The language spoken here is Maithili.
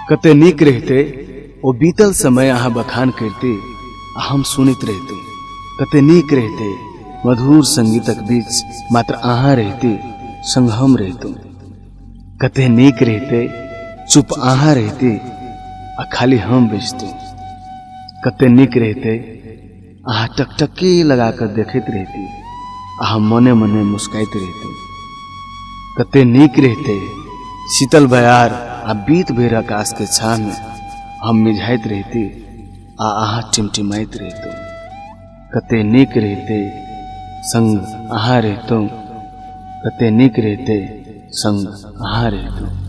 कते नीक रहितै ओ बीतल समय अहाँ बखान करिते आ हम सुनैत रहितहुँ। कते नीक रहितै मधुर संगीतक बीच मात्र अहाँ रहिते संग हम रहितहुँ। कते नीक रहितै चुप अहाँ रहिते आ खाली हम बजितहुँ। कते नीक रहितै अहाँ टकटकी लगा कऽ देखैत रहिती आ हम मने मने मुस्काइत रहितहुँ। कते नीक रहितै शीतल बयार आ बीत भरि आकाश के छाह में हम मिझाइत रहिती आ अहाँ टिमटिमाइत रहितहुँ। कते नीक रहितै संग अहाँ रहितहुँ, कते नीक रहितै संग अहाँ रहितहुँ।